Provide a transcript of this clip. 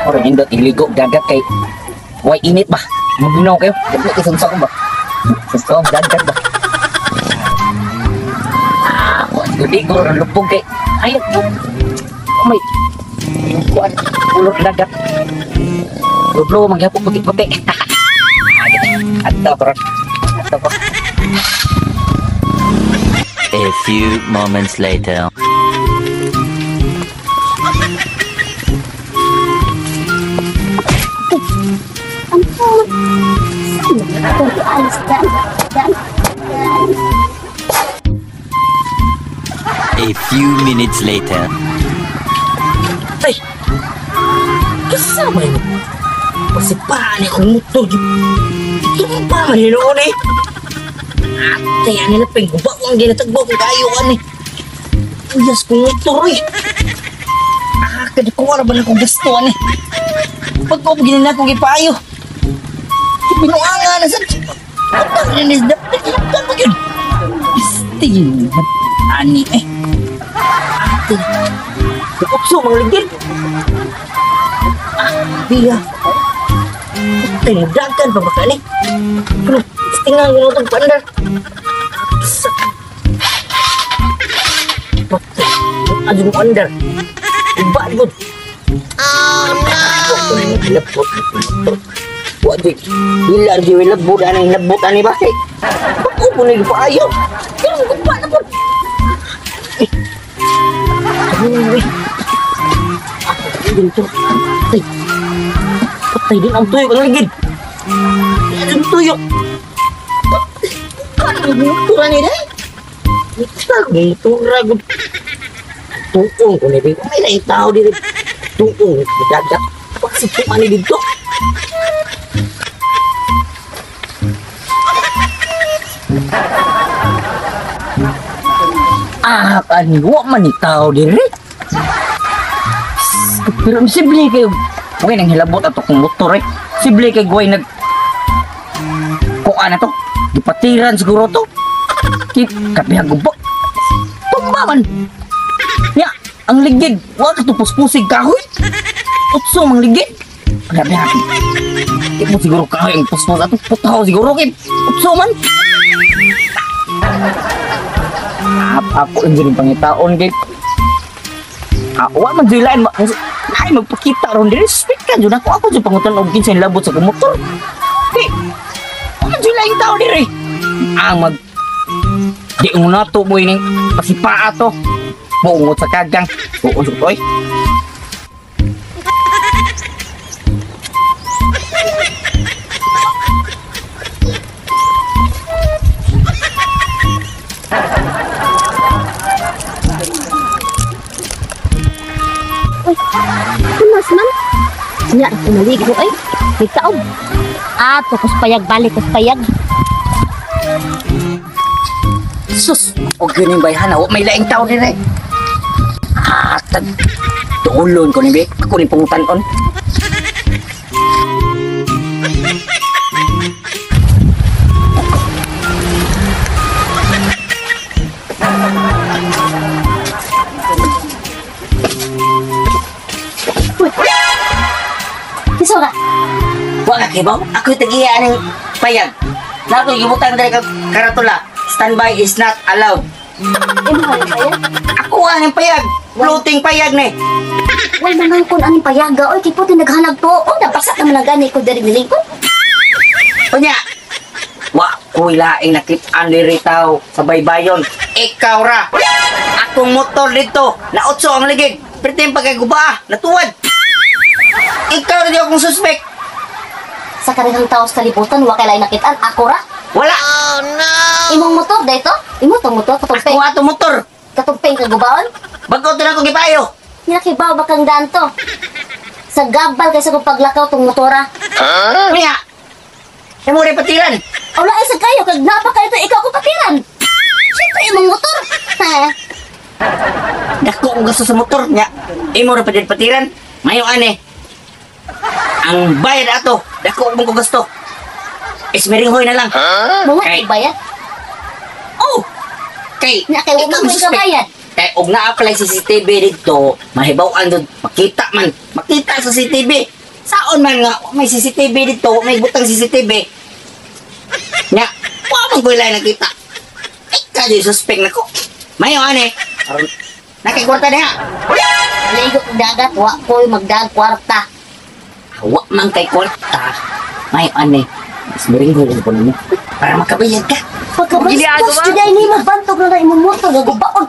Ora nindot iligo dagat kay way init ba. Mabinaw kayo. Dili kay sunsa ko ba. Sunsa dagat ba. Ah, ligo ron lupog kay ay may kuan ulot dagat. Luplo mangyapon puti-puti. Adto ko ron. Adto ko. A few moments later. A few minutes later. Ay! Kasama yun. Pasipaan akong motor. Ito pa man hinuon eh. Ate, ano na ping guba ko ang ginatagbo kung kayo ano eh. Uyas kong motor eh. Ah, kadikuha na ba na akong gasto ano eh. Pagko pa ginin akong ipaayo. Pinuanga na sa... Pagko na nisda. Pagko pa yun. Pisting. Ani eh. Ate. Upso, mga ligid. Ah, biya. Patay mo, dagan pa baka ni. Ano, tingan ko na itong pandar. Sa... Patay. Ano mo andar? Iba, good. Oh, no! Hilabot. Wa, di. Hila, di, hilabot. Anong hilabot, ani ba? Kay, bako po na yung paayaw. Pero, gupa na po. Eh. Ano, eh. Ako, dito. Patay. Patay din ang tuyok ang ligid. Ang tuyok. Ano yung motora ni day? Motora gud. Tuong ko ni day. May laing tao dito. Tuong dagat. Pasok ani dito. Ah, ani wa man ni tao diri. Pero simple kayo. Huwag nang hilabot ato kong motor eh. Simple kay guway nag... Kuha na to. Gipatiran siguro to. Kapihag gubo. Tumba man. Ya, ang ligid. Huwag ka to puspusig kahoy. Utso mang ligid. Grabe happy. Di mo siguro kahoy ang puspos ato. Putaw siguro kay. Utso man. Ako ang dyan pangitaon kay. Wa man dyan lain. Ay, magpakita ron diri. Respect ka dyan. Ako dyan pangutan og kinsa labot sa motor. Kay, wa man dyan laing tao diri. Ang mag... Di mo na to mo ining pasipaa to. Muungot sa kagang. Buong sa toy. Uy, tumas man. Nya, maligo ay. May taog. Ah, tukos payag, balik kus payag. Sus, og yun yung bayhana. May laing tao din eh. Ah, tag... Tuulon ko ni be. Ako ni pangutanon. Kisora. Wa ka kibaw? Ako'y tagiya aning payag. Nato gibutang diri ka karatula. Standby is not allowed. Imo ang payag? Ako ang payag. Floating payag ni. Way manangkon aning payaga oy kay puti naghanag to. O nabasa naman lang gani ko diri nilingkod. Unya. Wa ko'y laing nakit-an diri taw sa baybayon. Ikaw ra. Akong motor dito. Nautso ang ligid. Perti pagkaguba, natuwad. Ikaw ra di akong suspect. Sa karihang tao sa kalibutan, wa kay laing nakit-an. Ako ra. Wala. Oh no. Imong motor dito? Imo tong motor katong Ako ato motor. Katong kagubaon? Bago to na akong gipayo. Nakibaw ba kang danto? Sa gabal kaysa kung paglakaw tong motora. Huh? Unya. Imo rin patiran. Wala ay sa kayo kag napa kayo to ikaw ko patiran. Siyempre imong motor. Ha. Dako ang gusto sa motor nya. Imo ra pa din patiran. Mayo ani. Ang bayad ato, dako mong gusto. Ismiringhoy na lang. Huh? Mga Kay bayad? Oh. Kay Nya kay wa mo kabayad. Kay og naa pala CCTV dito, mahibaw-an dud, makita man, makita sa CCTV. Saon man nga may CCTV dito, may butang CCTV. Nya, wa man ko ilay nakita. Ikaw yung suspect nako. Mayo ani. Aron nakikwarta niya. Maligo kog dagat, wa ko'y magdag kwarta. Wa man kay kwarta. Mayo ani. Mas miringgo lang po nimo. Para makabayad ka. Pagkabastos jud ay nimo bantog na na imong motor gagubaon.